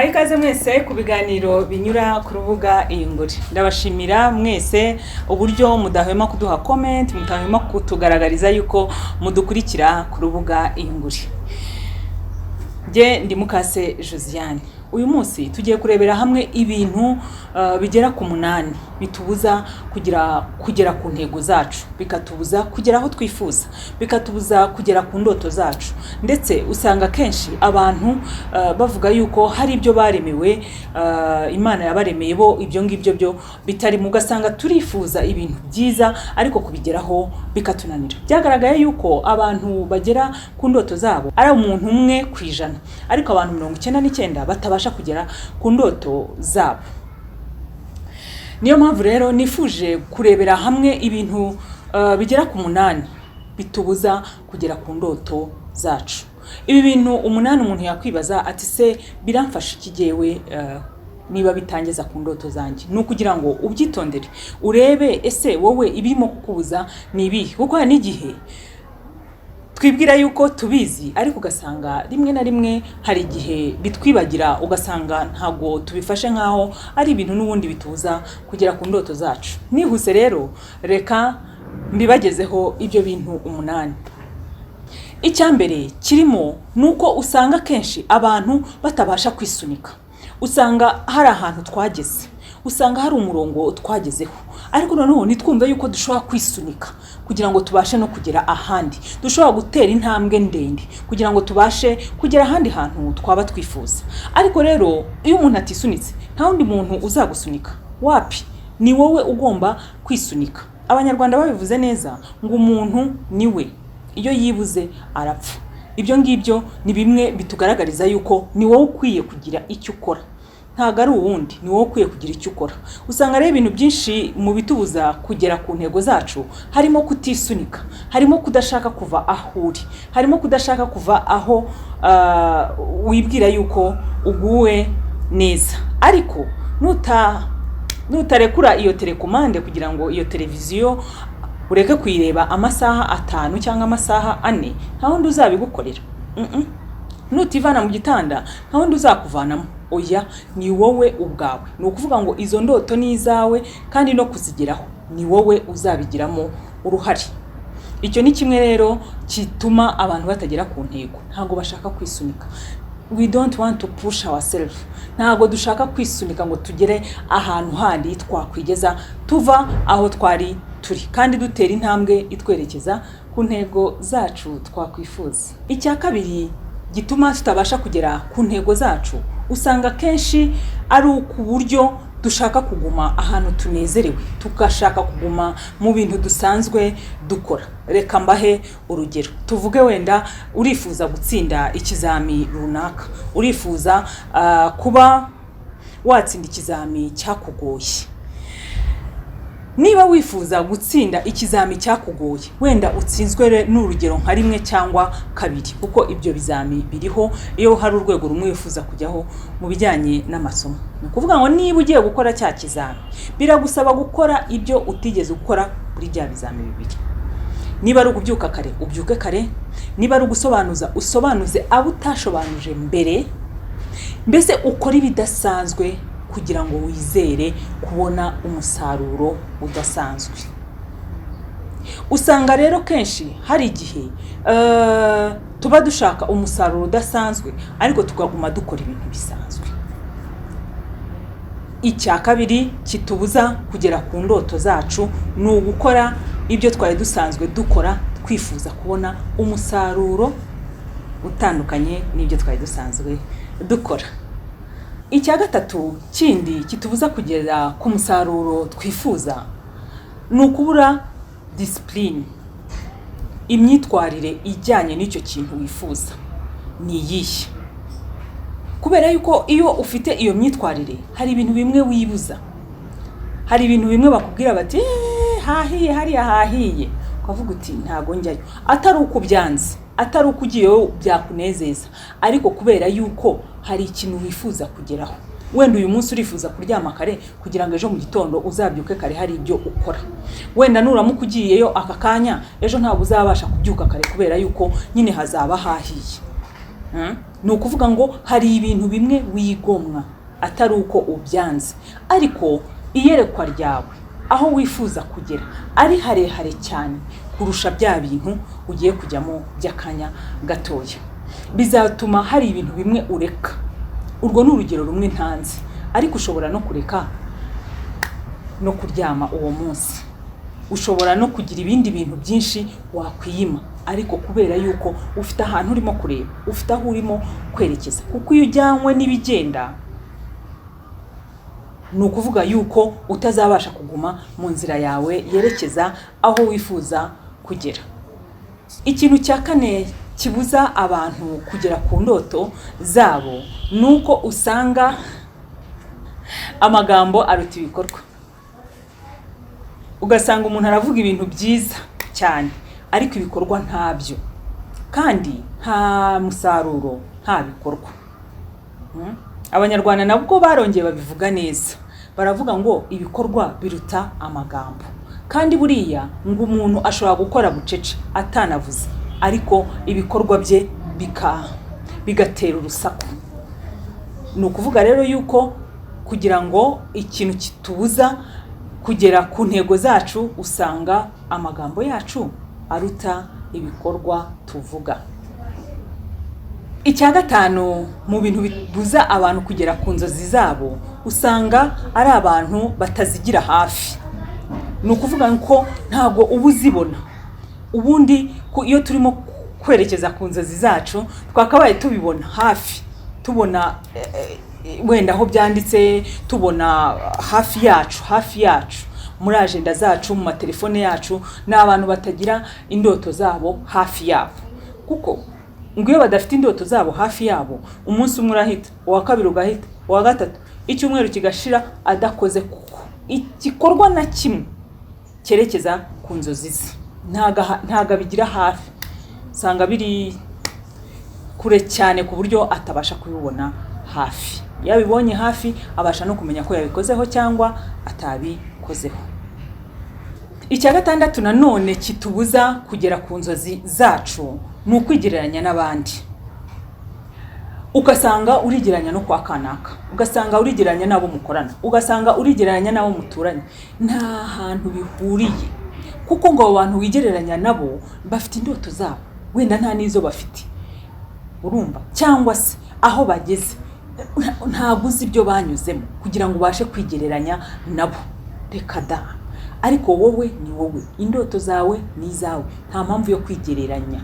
Mbahaye ikaze mwese ku biganiro binyura ku rubuga Iyungure. Ndabashimira mwese uburyo mudahwema kuduha comment, mudahwema kutugaragariza yuko mudukurikira ku rubuga Iyungure. Njye ndi Mukase Josiane. Uyu munsi tugiye kurebera hamwe ibintu bigera ku 8 bitubuza kugera ku ntego zacu, bikatubuza kugera aho twifuza, bikatubuza kugera ku ndoto zacu. Ndetse usanga akenshi abantu bavuga yuko hari ibyo baremewe, Imana yabaremeye bo ibyo ngibyo byo bitarimo. Ugasanga turifuza ibintu byiza ariko kubigeraho bikatunanira. Byagaragaye yuko abantu bagera ku ndoto zabo ari umuntu 1%, ariko abantu 99 batabasha kugera ku ndoto zabo. Niyo mpamvu rero nifuje kurebera hamwe ibintu bigera ku 8 bitubuza kugera ku ndoto zacu. Ibi bintu 8, umuntu yakwibaza ati: "Se biramfasha iki jyewe niba bitangeza ku ndoto zanjye?" Ni ukugira ngo ubyitondere, urebe ese wowe ibirimo kukubuza ni ibihe, kuko hari n'igihe twibwira yuko tubizi, ariko ugasanga rimwe na rimwe hari igihe bitwibagira, ugasanga ntabwo tubifashe nk'aho ari ibintu n'ubundi bitubuza kugera ku ndoto zacu. Nihuse rero, reka mbibagezeho ibyo bintu 8. Icya mbere kirimo ni uko usanga akenshi abantu batabasha kwisunika. Usanga hari ahantu twageze, usanga hari umurongo twagezeho, ariko noneho ntitwumve yuko dushobora kwisunika kugira ngo tubashe no kugera ahandi, dushobora gutera intambwe ndende kugira ngo tubashe kugera ahandi hantu twaba twifuza. Ariko rero iyo umuntu atisunitse, nta wundi muntu uzagusunika, wapi, ni wowe ugomba kwisunika. Abanyarwanda babivuze neza ngo umuntu ni we, iyo yibuze arapfa. Ibyo ngibyo ni bimwe bitugaragariza yuko ni wowe ukwiye kugira icyo ukora, ntabwo ari uwundi, ni wowe ukwiye kugira icyo ukora. Usanga rero ibintu byinshi mu bitubuza kugera ku ntego zacu harimo kutisunika, harimo kudashaka kuva aho uri, harimo kudashaka kuva aho wibwira yuko uguwe neza. Ariko nutarekura iyo télécommande kugira ngo iyo televiziyo ureke kuyireba amasaha 5 cyangwa amasaha 4, nta wundi uzabigukorera. Nutivana mu gitanda, nta wundi uzakuvanamo, oya, ni wowe ubwawe. Ni ukuvuga ngo izo ndoto ni izawe, kandi no kuzigeraho ni wowe uzabigiramo uruhare. Icyo ni kimwe rero gituma abantu batagera ku ntego: ntabwo bashaka kwisunika. We don't want to push ourselves. Ntabwo dushaka kwisunika ngo tugere ahantu handi twakwigeza tuva aho twari turi, kandi dutera intambwe itwerekeza ku ntego zacu twakwifuza. Icya kabiri gituma tutabasha kugera ku ntego zacu, usanga akenshi ari ku buryo dushaka kuguma ahantu tunezerewe, tugashaka kuguma mu bintu dusanzwe dukora. Reka mbahe urugero. Tuvuge wenda urifuza gutsinda ikizami runaka, urifuza kuba watsinda ikizami cyakugoye. Niba wifuza gutsinda ikizami cyakugoye, wenda utsinzwe n'urugero nka rimwe cyangwa kabiri, kuko ibyo bizami biriho iyo hari urwego rumwe wifuza kujyaho mu bijyanye n'amasomo, ni ukuvuga ngo niba ugiye gukora cya kizami, biragusaba gukora ibyo utigeze ukora kuri bya bizami bibiri. Niba ari ukubyuka kare, ubyuke kare. Niba ari ugusobanuza, usobanuze abo utashobanuje mbere. Mbese ukore ibidasanzwe kugira ngo wizere kubona umusaruro udasanzwe. Usanga rero kenshi hari igihe tuba dushaka umusaruro udasanzwe, ariko tukaguma dukora ibintu bisanzwe. Icya kabiri kitubuza kugera ku ndoto zacu ni ugukora ibyo twari dusanzwe dukora twifuza kubona umusaruro utandukanye n'ibyo twari dusanzwe dukora. Icya gatatu kindi kitubuza kugera ku musaruro twifuza ni ukubura discipline. Imyitwarire ijyanye n'icyo kintu wifuza ni iyihe? Kubera yuko iyo ufite iyo myitwarire, hari ibintu bimwe wibuza, hari ibintu bimwe bakubwira bati: "Hahiye hariya, hahiye," ukavuga uti: "Ntago njyayo." Atari uko ubyanze, atari uko ugiyeyo byakunezeza, ariko kubera yuko hari ikintu wifuza kugeraho. Wenda uyu munsi urifuza kuryama kare kugira ngo ejo mu gitondo uzabyuke kare hari ibyo ukora. Wenda nuramuka ugiyeyo aka kanya, ejo ntabwo uzabasha kubyuka kare kubera yuko nyine hazaba hahiye. Ni ukuvuga ngo hari ibintu bimwe wigomwa atari uko ubyanze, ariko iyerekwa ryawe, aho wifuza kugera, ari harehare cyane kurusha bya bintu ugiye kujyamo by'akanya gatoya. Bizatuma hari ibintu bimwe ureka. Urwo ni urugero rumwe ntanze, ariko ushobora no kureka no kuryama uwo munsi, ushobora no kugira ibindi bintu byinshi wakwiyima, ariko kubera yuko ufite ahantu urimo kureba, ufite aho urimo kwerekeza. Kuko iyo ujyanywe n'ibigenda, ni ukuvuga yuko utazabasha kuguma mu nzira yawe yerekeza aho wifuza kugera. Ikintu cya kane kibuza abantu kugera ku ndoto zabo ni uko usanga amagambo aruta ibikorwa. Ugasanga umuntu aravuga ibintu byiza cyane, ariko ibikorwa ntabyo, kandi nta musaruro nta bikorwa. Abanyarwanda nabwo barongeye babivuga neza, baravuga ngo ibikorwa biruta amagambo. Kandi buriya ngo umuntu ashobora gukora bucece atanavuze, ariko ibikorwa bye bigatera urusaku. Ni ukuvuga rero yuko kugira ngo ikintu kitubuza kugera ku ntego zacu, usanga amagambo yacu aruta ibikorwa tuvuga. Icya gatanu mu bintu bibuza abantu kugera ku nzozi zabo, usanga ari abantu batazigira hafi. Ni ukuvuga ko ntabwo uba uzibona. Ubundi iyo turimo kwerekeza ku nzozi zacu, twakabaye tubibona hafi, tubona wenda aho byanditse, tubona hafi yacu, hafi yacu muri agenda zacu, mu matelefone yacu. Ni abantu batagira indoto zabo hafi yabo, kuko ngo iyo badafite indoto zabo hafi yabo, umunsi umwe urahita, uwa kabiri ugahita, uwa gatatu, icyumweru kigashira adakoze kuko igikorwa na kimwe cyerekeza ku nzozi ze. Ntago abigira hafi, usanga biri kure cyane ku buryo atabasha kubibona hafi. Iyo abibonye hafi, abasha no kumenya ko yabikozeho cyangwa atabikozeho. Icya gatandatu nanone kitubuza kugera ku nzozi zacu ni ukwigereranya n'abandi. Ugasanga urigereranya no kwa kanaka, ugasanga urigereranya n'abo mukorana, ugasanga urigereranya n'abo muturanye. Nta hantu bihuriye, kuko ngo abo bantu wigereranya nabo bafite indoto zabo, wenda nta n'izo bafite, urumva? Cyangwa se aho bageze ntabwo uzi ibyo banyuzemo kugira ngo ubashe kwigereranya nabo. Reka da! Ariko wowe ni wowe, indoto zawe ni izawe, nta mpamvu yo kwigereranya.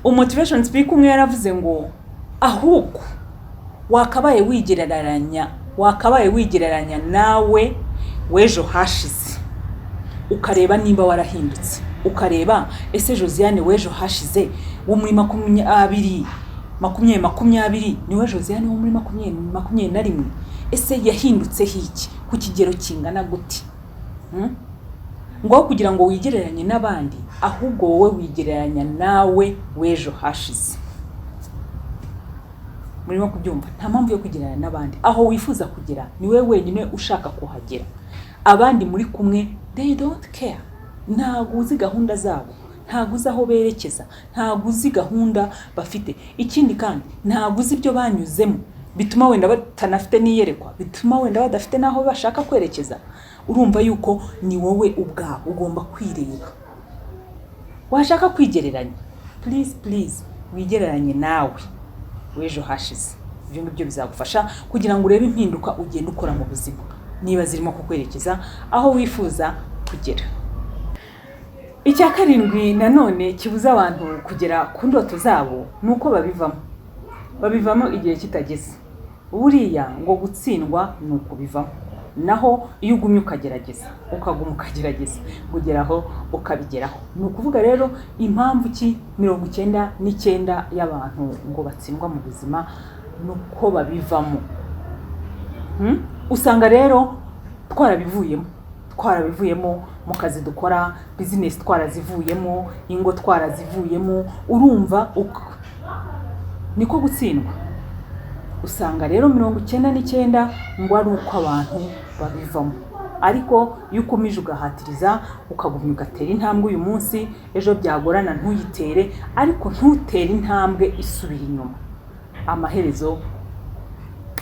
Umotivation speaker umwe yaravuze ngo ahubwo wakabaye wigereranya nawe w'ejo hashize, ukareba nimba warahindutse, ukareba ese Josiane w'ejo hashize wo muri 20 20 20 niwe Josiane wo muri 2021? Ese yahindutseho iki, ku kigero kingana gute? Ngo aho kugira ngo wigereranye n'abandi, ahubwo wowe wigereranya nawe w'ejo hashize. Murimo kubyumva? Nta mpamvu yo kugereranya n'abandi. Aho wifuza kugera ni wowe wenyine ushaka kuhagera. Abandi muri kumwe, they don't care. Ntabwo uzi gahunda zabo, ntabwo uzi aho berekeza, ntabwo uzi gahunda bafite. Ikindi kandi, ntabwo uzi ibyo banyuzemo bituma wenda batanafite n'iyerekwa, bituma wenda badafite n'aho bashaka kwerekeza. Urumva yuko ni wowe ubwawe ugomba kwireba. Washaka kwigereranya, please, please, wigereranye nawe w'ejo hashize. Ibyo ngibyo bizagufasha kugira ngo urebe impinduka ugenda ukora mu buzima, niba zirimo kukwerekeza aho wifuza kugera. Icya karindwi nanone kibuza abantu kugera ku ndoto zabo ni uko babivamo igihe kitageze. Buriya ngo gutsindwa ni ukubivamo, naho iyo ugumye ukagerageza, ukaguma ukagerageza, kugeraho ukabigeraho. Ni ukuvuga rero impamvu ki 99 y'abantu ngo batsindwa mu buzima ni uko babivamo. Usanga rero twarabivuyemo mu kazi dukora, bizinesi twarazivuyemo, ingo twarazivuyemo. Urumva niko gutsindwa. Usanga rero 99 ngo ari uko abantu babivamo. Ariko iyo ukomeje ugahatiriza, ukagumya ugatera intambwe uyu munsi, ejo byagorana ntuyitere, ariko ntutere intambwe isubira inyuma, amaherezo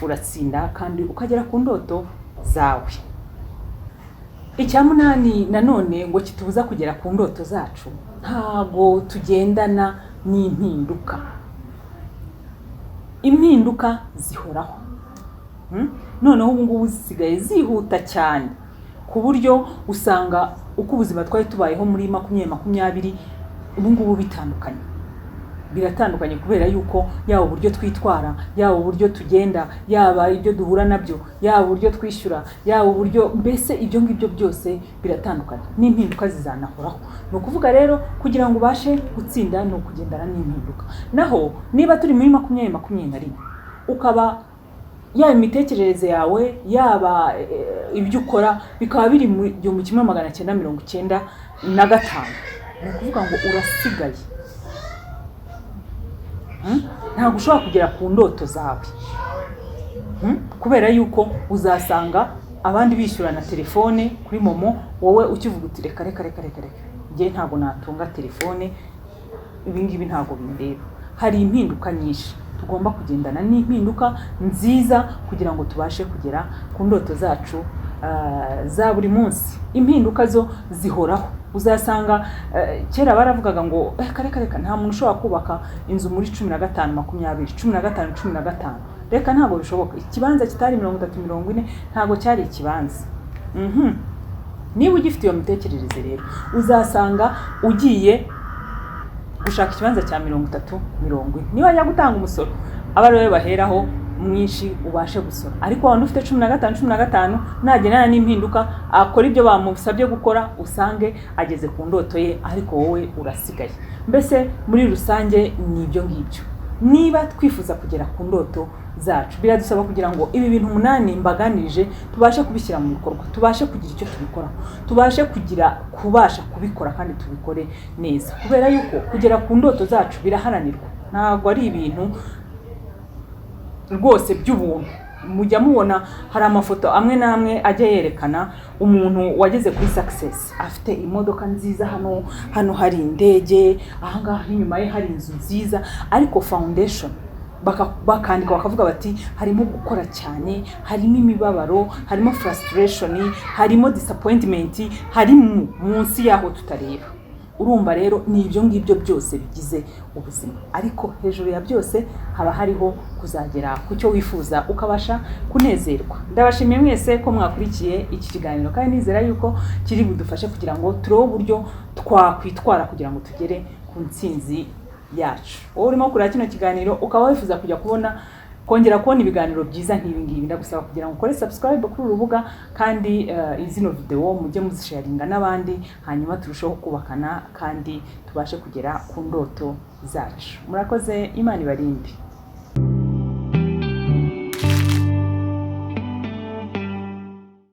uratsinda kandi ukagera ku ndoto zawe. Icya munani nanone ngo kitubuza kugera ku ndoto zacu, ntago tugendana n'impinduka. Impinduka zihoraho. Noneho ubu ngubu zisigaye zihuta cyane, ku buryo usanga uko ubuzima twari tubayeho muri 2020, ubu ngubu bitandukanye, biratandukanye, kubera yuko yaba uburyo twitwara, yaba uburyo tugenda, yaba ibyo duhura nabyo, yaba uburyo twishyura, yaba uburyo, mbese ibyo ngibyo byose biratandukanye, n'impinduka zizanahoraho. Ni ukuvuga rero, kugira ngo ubashe gutsinda ni ukugendana n'impinduka. Naho niba turi muri 2021, ukaba yaba imitekerereze yawe, yaba ibyo ukora bikaba biri mu 1995, ni ukuvuga ngo urasigaye. Ntabwo ushobora kugera ku ndoto zawe. Kubera yuko uzasanga abandi bishyura na telefone kuri MoMo, wowe ukivuga uti: "Reka, reka, reka, reka, reka, njye ntabwo natunga telefone, ibi ngibi ntabwo bindeba." Hari impinduka nyinshi, tugomba kugendana n'impinduka nziza kugira ngo tubashe kugera ku ndoto zacu za buri munsi. Impinduka zo zihoraho. Uzasanga kera baravugaga ngo: "Reka, reka, reka, nta muntu ushobora kubaka inzu muri 15 20, 15 15, reka, ntabwo bishoboka. Ikibanza kitari 30 40 ntabwo cyari ikibanza." Niba ugifite iyo mitekerereze rero, uzasanga ugiye gushaka ikibanza cya 30 40, niba wajya gutanga umusoro aba ari wowe baheraho mwinshi ubashe gusora. Ariko waba ufite 15 15, nagendana n'impinduka, akora ibyo bamusabye gukora, usange ageze ku ndoto ye, ariko wowe urasigaye. Mbese muri rusange ni ibyo ngibyo. Niba twifuza kugera ku ndoto zacu, biradusaba kugira ngo ibi bintu umunani mbaganirije tubashe kubishyira mu bikorwa, tubashe kugira icyo tubikoraho, tubashe kugira kubasha kubikora kandi tubikore neza, kubera yuko kugera ku ndoto zacu biraharanirwa, ntabwo ari ibintu rwose by'ubuntu. Mujya mubona hari amafoto amwe n'amwe ajya yerekana umuntu wageze kuri success, afite imodoka nziza, hano hano hari indege, ahangaha inyuma ye hari inzu nziza, ariko foundation bakandika bakavuga bati: "Harimo gukora cyane, harimo imibabaro, harimo frustration, harimo disappointment, harimo munsi yaho tutareba." Urumva rero ni ibyo ngibyo byose bigize ubuzima, ariko hejuru ya byose haba hariho kuzagera ku cyo wifuza, ukabasha kunezerwa. Ndabashimiye mwese ko mwakurikiye iki kiganiro, kandi nizera yuko kiri budufashe kugira ngo turebe uburyo twakwitwara kugira ngo tugere ku ntsinzi yacu. Wowe urimo kureba kino kiganiro, ukaba wifuza kujya kubona, kongera kubona ibiganiro byiza nk'ibi ngibi, ndagusaba kugira ngo ukore subscribe kuri uru rubuga, kandi zino video mujye muzisharinga n'abandi, hanyuma turusheho kubakana kandi tubashe kugera ku ndoto zacu. Murakoze, Imana ibarinde.